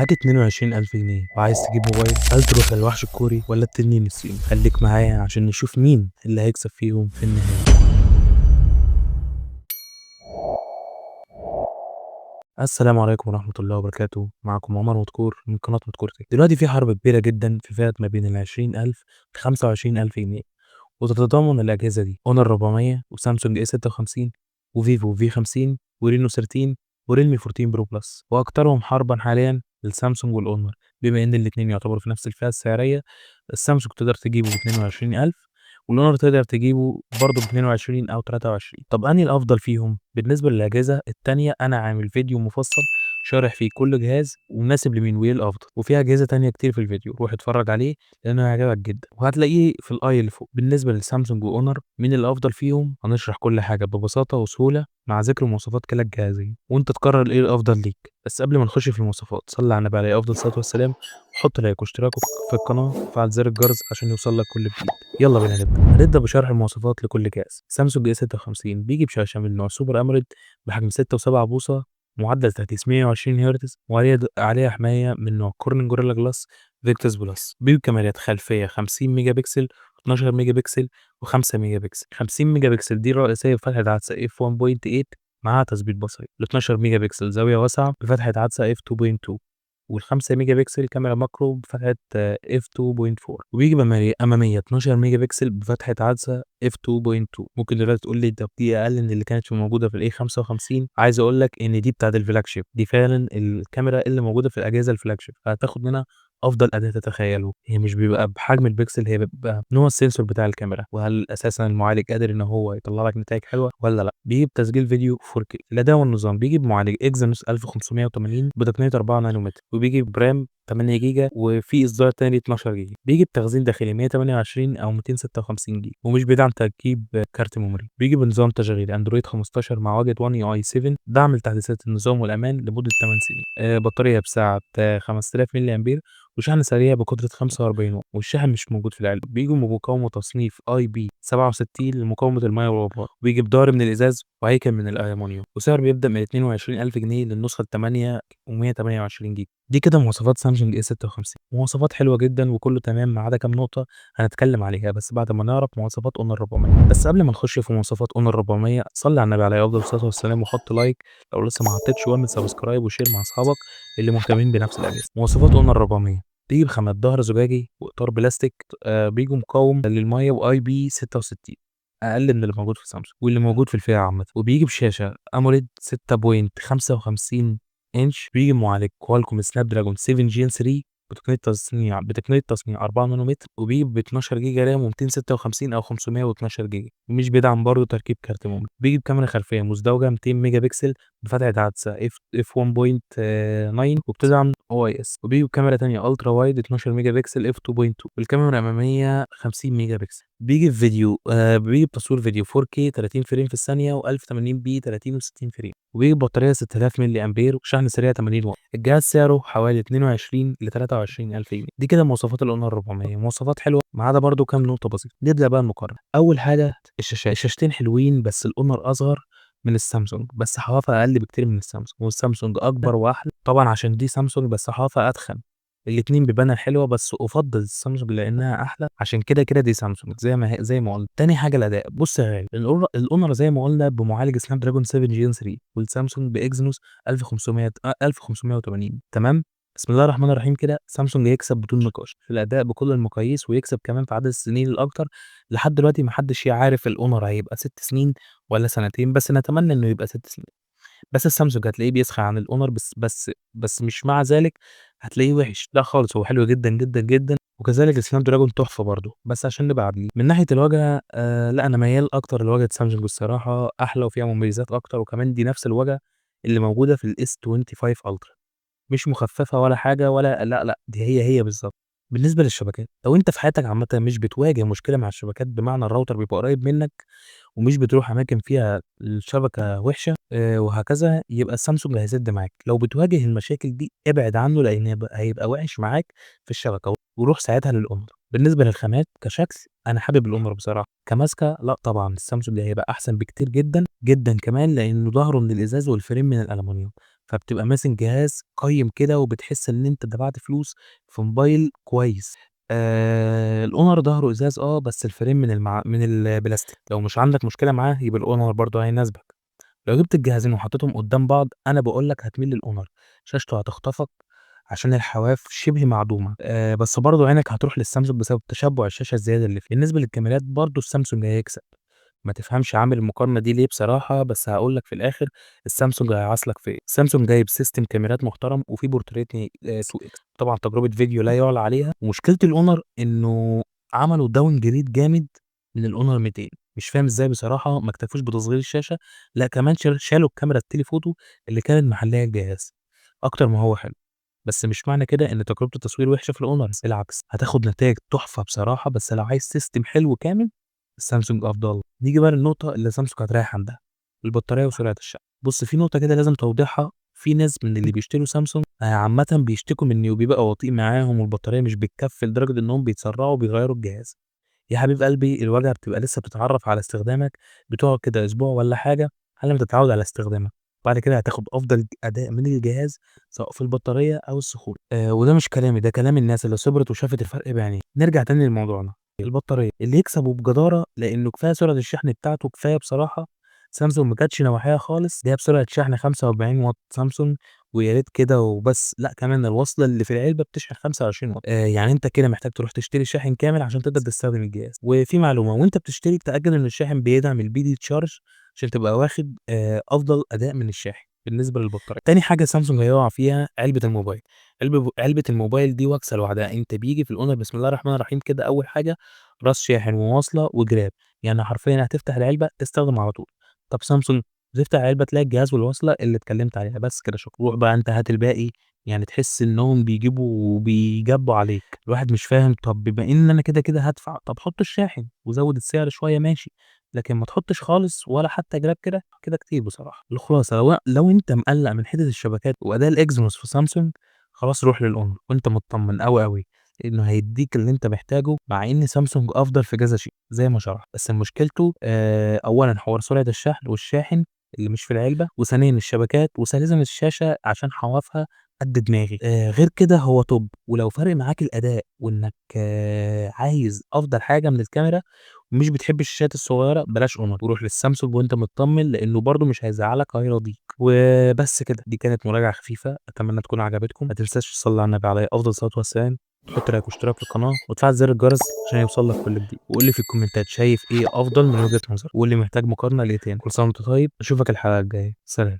معاك 22,000 جنيه وعايز تجيب موبايل، هل تروح للوحش الكوري ولا التنين الصيني؟ خليك معايا عشان نشوف مين اللي هيكسب فيهم في النهاية. السلام عليكم ورحمة الله وبركاته، معكم عمر مدكور من قناة مدكور تك. دلوقتي في حرب كبيرة جدا في فئة ما بين 20,000 ل 25,000 جنيه، وتتضمن الأجهزة دي اونر 400 وسامسونج اي 56 وفيفو في 50 ورينو 13 وريلمي 14 برو بلس، وأكثرهم حربا حاليا السامسونج والاونر، بما ان الاثنين يعتبروا في نفس الفئة السعرية. السامسونج تقدر تجيبه ب 22,000 والاونر تقدر تجيبه برضه ب 22 او 23. طب انهي الافضل فيهم؟ بالنسبة للاجهزة التانية انا عامل فيديو مفصل شارح فيه كل جهاز ومناسب لمين وايه الافضل، وفي اجهزة تانية كتير في الفيديو، روح اتفرج عليه لانه هيعجبك جدا وهتلاقيه في ال i اللي فوق. بالنسبة للسامسونج واونر مين الافضل فيهم؟ هنشرح كل حاجة ببساطة وسهولة مع ذكر مواصفات كلا الجهازين وانت تقرر ايه الافضل ليك. بس قبل ما نخش في المواصفات صلي على النبي عليه افضل الصلاة والسلام، وحط like واشتراك في القناة وفعل زر الجرس عشان يوصل لك كل جديد. يلا بينا نبدا. هنبدا بشرح المواصفات لكل جهاز. سامسونج اي 56 بيجي بشاشة من نوع Super AMOLED بحجم 6.7 بوصه، معدل تحديث 120 هرتز، وعليها حماية من نوع Corning Gorilla Glass Victus Plus. بيجي بكاميرات خلفية 50 ميجا بكسل، 12 ميجا بكسل، و5 ميجا بكسل. 50 ميجا بكسل دي الرئيسية بفتحه عدسة f 1.8 معاها تثبيت بصري، ال 12 ميجا بكسل زاوية واسعة بفتحه عدسة f 2.2، وال 5 ميجا بكسل كاميرا macro بفتحه f 2.4، وبيجي امامية 12 ميجا بكسل بفتحه عدسة f 2.2. ممكن دلوقتي تقول لي طب دي اقل من اللي كانت موجودة في ال A 55. عايز اقول لك ان دي بتاعه ال flagship، دي فعلا الكاميرا اللي موجودة في الاجهزة ال flagship، فهتاخد منها افضل اداء تتخيله. هي مش بيبقى بحجم البكسل، هي بيبقى نوع ال sensor بتاع الكاميرا، وهل اساسا المعالج قادر ان هو يطلع لك نتائج حلوة ولا لا. بيجي بتسجيل فيديو 4K. الاداء والنظام بيجي بمعالج اكزينوس 1580 بتقنية 4 نانومتر، وبيجي ب RAM 8 جيجا، وفي اصدار تاني 12 جيجا. بيجي بتخزين داخلي 128 او 256 جيجا، ومش بيدعم تركيب كارت memory. بيجي بنظام تشغيل اندرويد 15 مع واجهه 1 UI 7، دعم لتحديثات النظام والامان لمدة 8 سنين. بطارية بسعة 5000 ملي امبير، وشحن سريع بقدره 45 واط، والشاحن مش موجود في العلبة. بيجي بمقاومه تصنيف IP 67 لمقاومة المية والغبار، وبيجي بظهر من الازاز وهيكل من الالومنيوم، وسعر بيبدا من 22,000 جنيه للنسخه 8 و128 جيجا. دي كده مواصفات سامسونج اي 56، مواصفات حلوة جدا وكله تمام ما عدا كام نقطة هنتكلم عليها بس بعد ما نعرف مواصفات اونر 400. بس قبل ما نخش في مواصفات اونر 400 صلي على النبي عليه افضل الصلاة والسلام، وحط like لو لسه ما حطيتش، واعمل subscribe و share مع اصحابك اللي مهتمين بنفس الاجهزة. مواصفات اونر 400 بيجي بخامات ظهر زجاجي واطار بلاستيك، بيجي مقاوم للمية و IP 66، اقل من اللي موجود في سامسونج واللي موجود في الفئة عامة. وبيجي بشاشة AMOLED 6.55 انش، بيجي معالج كوالكوم سناب دراجون 7 Gen 3 بتقنية تصنيع 4 نانومتر، وبيجي ب 12 جيجا RAM و256 او 512 جيجا، ومش بيدعم برضه تركيب كارت memory. بيجي بكاميرا خلفية مزدوجة 200 ميجا بكسل بفتحه عدسة f 1.9 وبتدعم OIS، وبيجي بكاميرا ثانية ultra wide 12 ميجا بكسل f 2.2، والكاميرا الامامية 50 ميجا بكسل. بيجي بفيديو بيجي بتصوير فيديو 4K 30 frame في الثانية و1080p 30 و60 frame، وبيجي ببطاريه 6000 ملي امبير وشحن سريع 80 واط. الجهاز سعره حوالي 22 ل 23 الف جنيه. دي كده مواصفات الاونر 400، مواصفات حلوة ما عدا برده كام نقطة بسيطة. نبدا بقى المقارنة. اول حاجة الشاشات، الشاشتين حلوين بس الاونر اصغر من السامسونج، بس حوافها اقل بكتير من السامسونج، والسامسونج اكبر واحلى طبعا عشان دي سامسونج، بس حوافها اتخن. الاتنين ب panel حلوة، بس افضل السامسونج لانها احلى، عشان كده كده دي سامسونج زي ما قلنا. تاني حاجة الاداء. بص يا غالي، الاونر زي ما قلنا بمعالج سناب دراجون 7 Gen 3، والسامسونج باكزينوس 1580. تمام، بسم الله الرحمن الرحيم. كده سامسونج يكسب بدون نقاش في الاداء بكل المقاييس، ويكسب كمان في عدد السنين الاكتر. لحد دلوقتي محدش عارف الاونر هيبقى 6 سنين ولا سنتين، بس نتمنى انه يبقى 6 سنين. بس السامسونج هتلاقيه بيسخن عن الاونر، بس مش مع ذلك هتلاقيه وحش، لا خالص، هو حلو جدا جدا جدا. وكذلك السناب دراجون تحفة برضه، بس عشان نبقى عادلين. من ناحية الواجهة لا انا ميال اكتر لواجهه سامسونج الصراحة، احلى وفيها مميزات اكتر، وكمان دي نفس الواجهة اللي موجودة في ال S 25 Ultra، مش مخففة ولا حاجة ولا لا لا، دي هي هي بالظبط. بالنسبة للشبكات، لو انت في حياتك عامة مش بتواجه مشكلة مع الشبكات، بمعنى الراوتر بيبقى قريب منك ومش بتروح اماكن فيها الشبكة وحشة وهكذا، يبقى السامسونج هيسد معاك. لو بتواجه المشاكل دي ابعد عنه، لان هيبقى وحش معاك في الشبكة، وروح ساعتها للاونر. بالنسبة للخامات كشكل انا حابب الاونر بصراحة، كماسكه لا طبعا السامسونج هيبقى احسن بكتير جدا جدا كمان، لانه ظهره من الازاز وال frame من الالومنيوم، فبتبقى ماسك جهاز قيّم كده وبتحس إن أنت دفعت فلوس في موبايل كويس. ال Honor ضهره إزاز بس ال frame من البلاستيك، لو مش عندك مشكلة معاه يبقى ال Honor برضه هيناسبك. لو جبت الجهازين وحطيتهم قدام بعض أنا باقول لك هتميل لل Honor، شاشته هتخطفك عشان الحواف شبه معدومة، بس برضه عينك هتروح للسامسونج بسبب تشبُّع الشاشة الزيادة اللي فيه. بالنسبة للكاميرات برضه السامسونج هيكسب، ما تفهمش عامل المقارنة دي ليه بصراحة، بس هاقول لك في الآخر السامسونج هيعاصلك في إيه. السامسونج جايب system كاميرات محترم وفيه بورتريت 2X، طبعًا تجربة فيديو لا يُعلى عليها. ومشكلة ال Honor إنه عملوا downgrade جامد من ال Honor 200، مش فاهم إزاي بصراحة ما اكتفوش بتصغير الشاشة، لأ كمان شالوا الكاميرا ال telephoto اللي كانت محلية الجهاز أكتر ما هو حلو. بس مش معنى كده إن تجربة التصوير وحشة في ال Honor، بالعكس هتاخد نتايج تحفة بصراحة، بس لو عايز system حلو كامل السامسونج أفضل. نيجي بقى للنقطة اللي سامسونج هتريح عندها، البطارية وسرعة الشحن. بُص في نقطة كده لازم توضيحها، في ناس من اللي بيشتروا سامسونج عامةً بيشتكوا من إنه بيبقى بطيء معاهم والبطارية مش بتكفي لدرجة إنهم بيتسرعوا وبيغيّروا الجهاز. يا حبيب قلبي الواجهة بتبقى لسه بتتعرف على استخدامك، بتقعد كده أسبوع والّا حاجة على ما تتعود على استخدامها، بعد كده هتاخد أفضل أداء من الجهاز سواء في البطارية أو السخونة. وده مش كلامي، ده كلام الناس اللي صبرت وشافت الفرق بعينيها. نرجع تاني لموضوعنا، البطارية اللي يكسب وبجدارة لإنه كفاية سرعة الشحن بتاعته كفاية بصراحة. سامسونج ما كانتش نواحيها خالص، جايب سرعة شحن 45 واط سامسونج، ويا ريت كده وبس، لأ كمان الوصلة اللي في العلبة بتشحن 25 واط. يعني أنت كده محتاج تروح تشتري شاحن كامل عشان تقدر تستخدم الجهاز. وفي معلومة، وأنت بتشتري تأكد إن الشاحن بيدعم الPD charge عشان تبقى واخد أفضل أداء من الشاحن بالنسبة للبطارية. تاني حاجة سامسونج هيقع فيها علبة الموبايل. علبة الموبايل دي وكسة لوحدها، أنت بييجي في ال Honor بسم الله الرحمن الرحيم كده أول حاجة راس شاحن ووصلة وجراب، يعني حرفيًا هتفتح العلبة تستخدم على طول. طب سامسونج تفتح العلبة تلاقي الجهاز والوصلة اللي اتكلمت عليها بس كده شكرًا، روح بقى أنت هات الباقي. يعني تحس إنهم بيجيبوا وبيجبوا عليك، الواحد مش فاهم. طب بما إن أنا كده كده هادفع، طب حط الشاحن وزود السعر شوية ماشي، لكن ما تحطش خالص ولا حتى جراب كده، كده كتير بصراحة. الخلاصة لو أنت مقلق من حتة الشبكات وأداء ال Exynos في سامسونج، خلاص روح لل Honor وأنت مطمن أوي أوي، لإنه هيديك اللي أنت محتاجه، مع إن سامسونج أفضل في كذا شيء زي ما شرحت، بس مشكلته أولًا حوار سرعة الشحن والشاحن اللي مش في العلبة، وثانيًا الشبكات، وثالثًا الشاشة عشان حوافها قد دماغي. غير كده هو top، ولو فارق معاك الأداء وإنك عايز أفضل حاجة من الكاميرا ومش بتحب الشاشات الصغيرة، بلاش Honor وروح للسامسونج وأنت مطمن، لإنه برضه مش هيزعلك هيرضيك. وبس كده، دي كانت مراجعة خفيفة، أتمنى تكون عجبتكم. ما تنساش تصلي على النبي عليه أفضل الصلاة والسلام، تحط like واشتراك في القناة وتفعل زر الجرس عشان يوصل لك كل جديد، وقول لي في الكومنتات شايف إيه أفضل من وجهة نظرك، وقول لي محتاج مقارنة لإيه تاني. كل سنة وأنت طيب، أشوفك الحلقة الجاية، سلام.